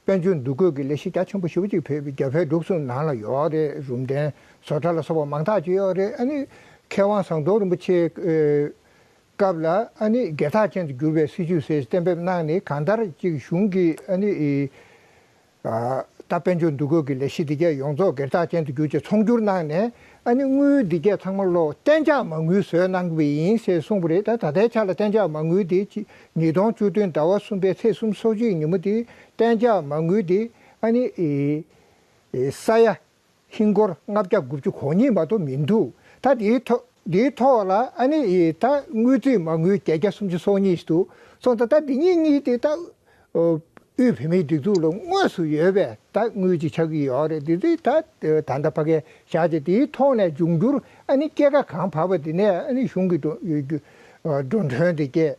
དཔལ་འབྱོར་འདུ་འགོད་ཀྱི་ལས་གཞི་རྒྱ་ཆེན་པོ་ཞེ་པོ་ཅིག་བོད་རྒྱ་བལ་འབྲུག་གསུམ་ནང་ལ་ཡོད་རེད། རུམ་གདན་བཟོ་གྲྭ་ལ་སོགས་པ་མང་དག་ཅིག་ཡོད་རེད། ཨ་ནི་མཁས་དབང་ཟམ་གདོང་རིན་པོ་ཆེ་སྐབས་ལ་ཨ་ནི་སྒེར་བདག་ཅན་དུ་གྱུར་པའི་སྲིད་ཇུས་ཟེར་གཏན་འབེབས་གནང་ནས་གང་ལྟར་ཅིག་གཞུང་གིས་ཨ་ནི་ད་དཔལ་འབྱོར་འདུ་འགོད་ཀྱི་ལས་གཞི་འདི་གས་ཡོངས་རྫོགས་སྒེར་བདག་ཅན་དུ་གྱུར་ཅིག་ཚོང་སྒྱུར་གནང་ནས་ཨ་ནི་དངུལ་འདི་གས་ཚང་མ་ལོ་གཏན་འཇགས་མ་དངུལ་བཟོས་གནང་གི་ཡིན་ཟེར་གསུངས་པ་རེད། ད་ད་ལྟའི་ཆ་ལ་གཏན་འཇགས་མ་དངུལ་དེ་ཉིས་སྟོང་བཅུ་བདུན་ཟླ་བ་གསུམ་པའི་ཚེས་སོ་གཅིག་ཉིན་མོ་དེ་གཏན་འཇགས་མ་དངུལ་དེ་ཨ་ནི་ས་ཡ་ཧིན་སྒོར་ལྔ་བརྒྱ་དགུ་བཅུ་གོ་གཉིས་མ་གཏོགས་མི་འདུག་ད་དེའི་ཐོག་དེའི་ཐོག་ལ་ཨ་ནི་ད་དངུལ་རྩིས་མ་དངུལ་བརྒྱད་བརྒྱ་སུམ་ཅུ་སོ་གཉིས་ཤིག་འདུག་སོང་ཙང་ད་འདི་གཉིས་གཉིས་དེ་ད་ དབུས་བོད་མིའི་སྒྲིག་འཛུགས་ལ་དངོས་སུ་ཡོད་པའི་ད་དངུལ་ཅིག་ཆགས་ཀྱི་ཡོད་རེད། དེ་དེ་ད་ད་ལྟ་ཕ་གིར་བཞག་བྱས་དེའི་ཐོག་ནས་འབྱུང་འགྱུར་ཨ་ནི་སྐྱེད་ཀ་གང་བབས་པ་དེ་ནས་ཨ་ནི་གཞུང་གི་འགྲོ་ཡོད་རྒྱུ་འགྲོ་གྲོན་དེ་སྐྱེད་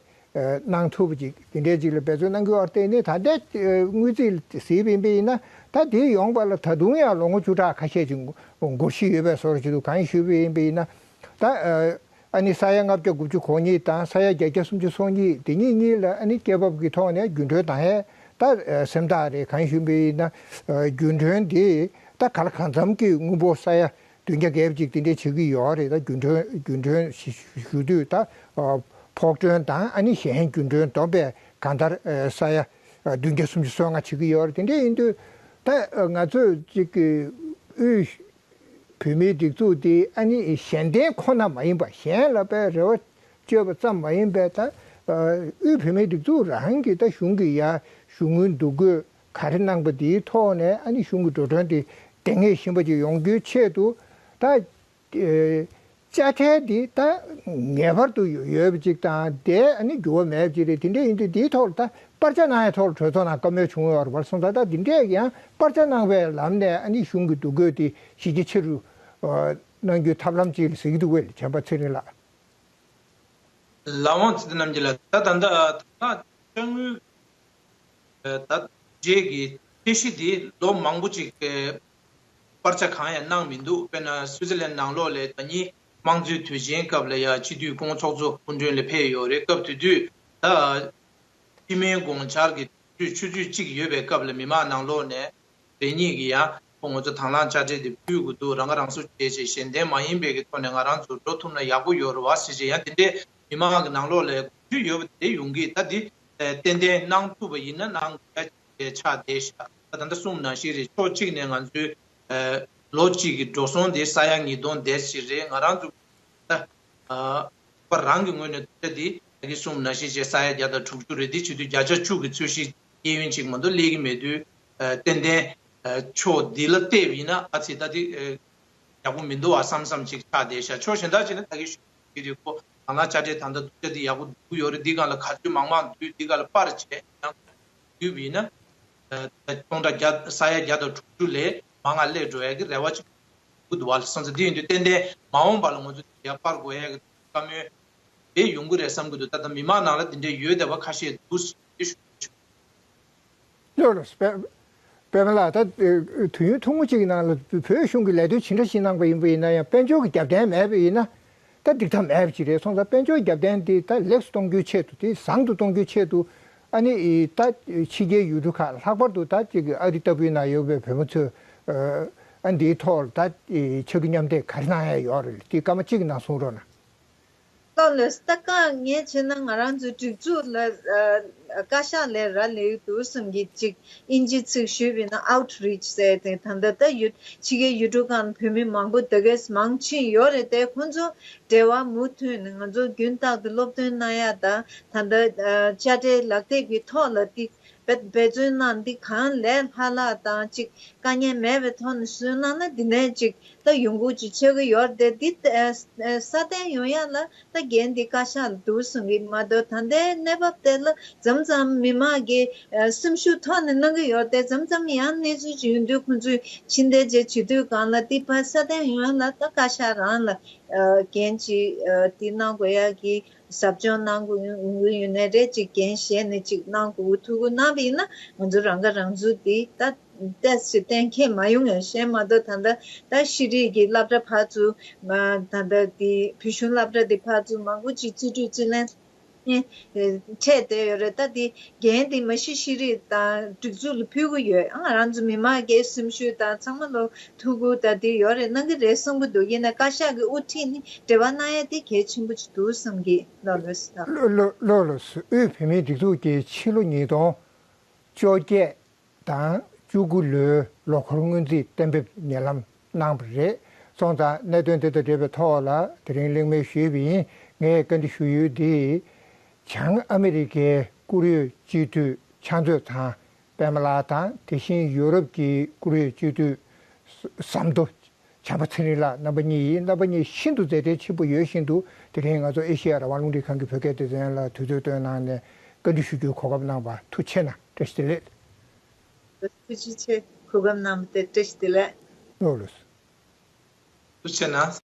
གནང་ཐུབ་པ་ཅིག་དེ་འདྲའི་ཅིག་ལ་འབད་བརྩོན་གནང་གི་ཡོད་རེད། དེ་ནི་ད་ལྟའི་དངུལ་རྩིས་ལ་གཟིགས་པ་ཡིན་པ་ཡིན་ན་ད་དེ་ཡོང་བ་ལ་ད་དུང་ཡང་ལོ་ངོ་བཅུ་ཕྲག་ཁ་ཤས་ཅིག་འགོར་གཞི་ཡོད་པའི་བཟོ་འདྲ་ཅིག་འདུག་གང་ཞུས་པ་ཡིན་པ་ཡིན་ན་ད། ཨ་ནི་ས་ཡ་ལྔ་བརྒྱ་དགུ་བཅུ་གོ་གཉིས་དང་ས་ཡ་བརྒྱད་བརྒྱ་སུམ་ཅུ་སོ་གཉིས་དེ་གཉིས་གཉིས་ལ་ཨ་ནི་སྐྱེད་འབབ་ཀྱི་ཐོག་ནས་རྒྱུན་གྲོན་དང་ཧེ་ད་སེམས་ཐག་རེད། གང་ཞུས་པ་ཡིན་ན་རྒྱུན་གྲོན་དེ་ད་ག་ལ་གང་འཚམ་གྱི་དངུལ་འབོར་ས་ཡ་བདུན་བརྒྱ་བརྒལ་ཅིག་དེ་འདྲས་བྱེད་ཀྱི་ཡོད་རེད། ད་རྒྱུན་གྲོན་རྒྱུན་གྲོན་ཞུ་དུས་ད་ཕོགས་གྲོན་དང་ཨ་ནི་གཞན་རྒྱུན་གྲོན་བསྡོམས་པས་གང་ལྟར་ས་ཡ་བདུན་བརྒྱ་སུམ་ཅུ་སོ་ལྔ་བྱེད་ཀྱི་ཡོད་རེད། དེ་འདྲས་ཡིན་དུས་ད་ང་ཚོས་ཅིག་གི་དབུས་བོད་མིའི་སྒྲིག་འཛུགས་དེ་ཨ་ནི་གཞན་བརྟེན་ཁོ་ན་མ་ཡིན་པ་གཞན་ལ་དཔེ་རེ་བ་བཅོལ་བ་ཙམ་མ་ཡིན་པའི་ད་དབུས་བོད་མིའི་སྒྲིག་འཛུགས་རང་གི་ད་གཞུང་གི་ཡ་གཞུང་དངུལ་འདུ་འགོད་ག་རེ་གནང་པ་དེའི་ཐོག་ནས་ཨ་ནི་གཞུང་གི་འགྲོ་གྲོན་དེ་ལྡང་ངེས་ཤིན་པ་ཅིག་ཡོང་རྒྱུའི་ཆེད་དུ་ད་དཔྱ་ཁྲལ་དེ་ད་ངེས་པར་དུ་ཡོད་པ་ཅིག་དང་དེ་ཨ་ནི་འགྱུར་བ་མེད་པ་ཅིག་རེད། དེ་འདྲ་ཡིན་དུས་དེའི་ཐོག་ལ་ད། པར་ཆ་གནང་ཡའི་ཐོག་ལ་གྲོས་ཚོགས་ནང་བཀའ་མོལ་བྱུང་ཡོད་རེད་པ། སོང་ཙང་ད་འདི་འདྲས་ཡང་པར་ཆ་གནང་བའི་ལམ་ནས་ཨ་ནི་གཞུང་གི་འདུ་འགོད་དེ་གཞི་རྒྱ་ཆེ་རུ་གནང་རྒྱུའི་ཐབས་ལམ་ཅིག་ལ་གཟིགས་འདུག་པས་བྱམས་པ་ཚེ་རིང་ལགས། ལགས་འོང་། ཚེ་བརྟན་རྣམ་རྒྱལ་ལགས། ད་ད་ལྟ་ད་ལྟ་དཔྱ་དངུལ་ད་འབྲས་ཀྱི་ཚད་གཞི་དེ་ལོ་མང་པོ་ཅིག་པར་ཆ་གང་ཡང་གནང་མི་འདུག་དཔེར་ན་སུའུ་ཙི་ལན་ནང་ལོགས་ལ་ད་ཉིད་དམངས་གཙོའི་དུས་ཆེན་སྐབས་ལ་ཡ་སྤྱི་འཐུས་སྐུ་ངོ་ཚོགས་གཙོ་སྐུ་མགྲོན་ལ་ཕེབས་ཡོད་རེད། སྐབས་དེ་དུས་ད། སྤྱི་མིའི་དགོངས་འཆར་གྱི་དུས་ཆུ་ཚོད་གཅིག་ཡོད་པའི་སྐབས་ལ་མི་མང་ནང་ལོགས་ནས་རེ་གཉིས་ཀྱིས་ཡང་ཁོ་ང་ཚོ་དང་བླངས་དཔྱ་ཁྲལ་དེ་ཕུལ་དགོས་འདུག་རང་ཁ་རང་གསོ་བྱས་བྱས་གཞན་བརྟེན་མ་ཡིན་པའི་གི་ཐོག་ནས་ང་རང་ཚོ་འགྲོ་ཐུབ་ན་ཡག་པོ་ཡོད་རེད་བ་ཟེར་བྱས་ཡང་དེ་འདྲའི་མི་མང་གི་ནང་ལོགས་ལ་གོ་རྒྱུ་ཡོད་པ་དེ་ཡོང་གི་ད་འདི་ཏན་ཏན་གནང་ཐུབ་པ་ཡིན་ན་གནང་དགོས་ཡ་ཆགས་བསྡད་ཤག་ད་ད་ལྟ་གསུངས་ནང་བཞིན་རེད། ཕྱོགས་གཅིག་ནས་ང་ཚོའི་ལོ་གཅིག་གི་འགྲོ་སོང་དེ་ས་ཡ་ཉིས་སྟོང་དེ་ཞིག་རེད། ང་རང་ཚོ་ད། ཨ། པ་རང་གི་ངོས་ནས་ད་འདི་ད་གིན་གསུངས་ནང་བཞིན་བྱས་ས་ཡ་བརྒྱ་དང་དྲུག་ཅུ་རེད། འདི་བྱེད་དུས་བརྒྱ་ཆ་བཅུ་གི་ཚོད་གཞི་གཡས་གཡོན་ཅིག་མ་གཏོགས་སླེབས་ཀྱི་མེད་དུས། ཨ། ཏན་ཏན་ཨ། ཕྱོགས་འདི་ལ་བལྟས་པ་ཡིན་ན་ཨ་ཙི་ད་འདི་ཨ། ཡག་པོ་མི་འདུག་བ་བསམ་བསམ་ཅིག་ཆགས་བསྡད་ཤག་ཕྱོགས་གཞན་དག་ཅིག་ནས་ད་གིན་ཞུ་གི་རེད། ཁོ་ནང་ལ་དཔྱ་ཁྲལ་ད་ལྟ་བསྡུ་ཆ་འདི་ཡག་པོ་འདུག་ཡོད་རེད། འདི་སྒང་ལ་ག་ཚོད་མང་མང་བསྡུས་འདི་སྒང་ལ་པར་བྱས་ཡང་བསྡུས་པ་ཡིན་ན། ཨ། སྟོང་ཕྲག་བརྒྱ་ས་ཡ་བརྒྱ་དང་དྲུག་ཅུ་ལས་མང་ང་སླེབས་འགྲོ་ཡ་གི་རེ་བ་ཅིག་འདུག་བ་ལ། སོང་ཙང་འདི་ཡིན་དུས་ཏན་ཏན་མ་འོངས་པ་ལ་ང་ཚོ་ཡར་སྤར་དགོས་ཡ་གི་བཀའ་མོལ་དེ་ཡོང་གི་རེད་བསམ་གི་འདུག་ད་ལྟ་མི་མང་ནང་ལ་འདི་འདྲའི་ཡོད་བསྡད་པ་ཁ་ཤས་འདུག་ཟེར་ཞུ། ལགས་ལགས། པད་པད་མ་ལགས། ད་དུས་ཡུན་ཐུང་ངུ་གཅིག་གི་ནང་ལ་བོད་གཞུང་གིས་ལས་དོན་ཇི་འདྲ་ཞིག་གནང་པ་ཡིན་པ་ཡིན་ན་ཡང་དཔལ་འབྱོར་གྱི་རྒྱབ་རྟེན་མེད་པ་ཡིན་ན་ད་འགྲིག་ཐབས་མེད་པ་ཅིག་རེད། སོང་ཙང་དཔལ་འབྱོར་རྒྱབ་རྟེན་དེ་ད་ལེགས་སུ་གཏོང་རྒྱུའི་ཆེད་དུ་དེ་བཟང་དུ་གཏོང་རྒྱུའི་ཆེད་དུ་ཨ་ནི་ད་ཕྱི་རྒྱལ་ཡུལ་གྲུ་ཁག་ལྷག་པར་དུ་ད་ཅིག་ཨ་རི་ལྟ་བུའི་ནང་ཡོད་པའི་བོད་མི་ཚོས་ཨ་འདིའི་ཐོག་ལ་ད་ཕྱག་མཉམ་འདེགས་ག་རེ་གནང་ཡ་ཡོད་རེད། དེ་སྐར་མ་གཅིག་གི་ནང་གསུང་རོགས་གནང་། ལགས་ལགས། ད་ག་ངས་བྱས་ན་ང་རང་ཚོའི་སྒྲིག་འཛུགས་ལ་ཨ་བཀའ་ཤག་ལ་རག་ལས་ཀྱི་འདུག་བསམ་གྱི་ཅིག་དབྱིན་ཇིའི་ཚིག་ཞུས་པ་ཡིན་ན་outreach་ཟེར་ཏེ་ད་ལྟ་ད་ཡུལ་ཕྱི་རྒྱལ་ཡུལ་གྲུ་ཁག་ནས་བོད་མི་མང་པོ་ད་གས་མང་ཕྱིན་ཡོད་རེད་དེ། ཁོང་ཚོ་འབྲེལ་བ་མུ་མཐུད་ནས་ང་ཚོ་རྒྱུན་ལྟར་དུ་སློབ་སྟོན་གནང་ཡ་དང་ད་ལྟ་ཨ་དཔྱ་ཁྲལ་ལག་དེབ་ཀྱི་ཐོག་ལ་ཏིག་འབད་འབད་བརྩོན་གནང་འདི་གང་ལས་ལྷག་ལྷག་དང་ཅིག་དཀའ་ངལ་མེད་པའི་ཐོག་ནས་བཟོས་གནང་ན་འདི་ནས་ཅིག་ད་ཡོང་སྒོ་ཅིག་ཆགས་ཀྱི་ཡོད་རེད་དེ། འདི་ཨ་ཨ་སྲ་བརྟན་ཡོང་ཡ་ལ་ད་འགན་འདི་བཀའ་ཤག་ལ་འདུག་གསུང་གི་མ་གཏོགས་ད་ལྟའི་གནས་བབ་དེ་ལ་མཚམས་མཚམས་མི་མང་གི་ཨ་སེམས་ཤུགས་ཐོག་ནས་གནང་གི་ཡོད་རེད་དེ། མཚམས་མཚམས་ཡང་གནས་ཚུལ་ཅིག་ཡོང་དུས་ཁོང་ཚོས་ཕྱི་འཐེན་བྱས་བྱེད་དུས་སྒང་ལ་འདི་ཕར་སྲ་བརྟན་ཡོང་ཡ་ལ་ད་བཀའ་ཤག་རང་ལ་ཨ་འགན་ཅིག་ཨ་འདི་གནང་དགོས་ཡ་གི་ཟབ་སྦྱོང་གནང་དགོས་ཡོང་གི་ཡོད་ནའི་རེད། ཅིག་འགན་བཞེས་ནས་ཅིག་གནང་དགོས་ཐུགས་ཁུར་གནང་བ་ཡིན་ན་ང་ཚོ་རང་ཁ་རང་གསོ་འདི་ད་ཏོག་ཙམ་གཏན་འཁེལ་མ་ཡོང་ངས་ཤེས་མ་གཏོགས་ད་ལྟ་ད་ཤེས་རིག་གི་སློབ་གྲྭ་ཕར་ཚུར་ད་ལྟ་འདི་བོད་གཞུང་སློབ་གྲྭ་འདི་ཕར་ཚུར་མང་པོ་ཅིག་རྩིས་སྤྲོད་རྩིས་ལེན་འཕྲད་བསྡད་ཡོད་རེད། ད་འདི་འགན་འདི་མ་གཞི་ཤེས་རིག་དང་སྒྲིག་འཛུགས་ལ་ཕུལ་གི་ཡོད། ཨ་ང་རང་ཚོ་མི་མང་གི་སེམས་ཤུགས་དང་ཚང་མ་ལོ་ཐུགས་ཁུར་ད་འདི་ཡོད་རེད་གནང་གི་རེད་བསམ་གི་འདུག་ཡིན་ན་བཀའ་ཤག་གི་དབུ་ཁྲིད་ནི་འབྲེལ་བ་གནང་ཡ་དེ་གལ་ཆེན་པོ་ཅིག་འདུག་བསམ་གི། ལགས་ལགས་སོ། ལགས་ལགས་ལགས་སོ། དབུས་བོད་མིའི་སྒྲིག་འཛུགས་ཀྱིས་ཕྱི་ལོ་ཉིས་སྟོང་བཅོ་བརྒྱད་དང་བཅུ་དགུ་ལོའི་ལོ་འཁོར་སྔོན་རྩིས་གཏན་འབེབས་ཉེ་ལམ་གནང་བ་རེད། སོང་ཙང་གནད་དོན་དེ་དང་འབྲེལ་བའི་ཐོག་ལ་དེ་རིང་གླེང་མོལ་ཞུས་པ་ཡིན། ངས་བཀའ་འདྲི་ཞུ་ཡུལ་འདི་བྱང་ཨ་མི་རི་ཀའི་བཀུར་འོས་སྤྱི་འཐུས་ཕྱག་མཛོད་ཚང་པད་མ་ལགས་དང་། དེ་བཞིན་ཡུ་རོབ་ཀྱི་བཀུར་འོས་སྤྱི་འཐུས་ཟམ་མདོ་བྱམས་པ་ཚེ་རིང་ལགས་རྣམ་པ་གཉིས་ཡིན། རྣམ་པ་གཉིས་ཤིན་ཏུ་མཛད་བྲེལ་ཆེན་པོ་ཡོད་བཞིན་དུ་དེ་རིང་ང་ཚོ་ཨེ་ཤེ་ཡ་རང་དབང་རླུང་འཕྲིན་ཁང་གི་བོད་སྐད་སྡེ་ཚན་ལ་དུས་ཚོད་བཏོན་གནང་ནས་བཀའ་འདྲི་ཞུ་རྒྱུའི་གོ་སྐབས་གནང་བར་ཐུགས་རྗེ་ཆེ་གནང་། བཀྲ་ཤིས་བདེ་ལེགས། ཐུགས་རྗེ་ཆེ། གོ་སྐབས་གནང་བ་དེ་བཀྲ་ཤིས་བདེ་ལེགས། ལགས་ལགས། ཐུགས་རྗེ་གནང་།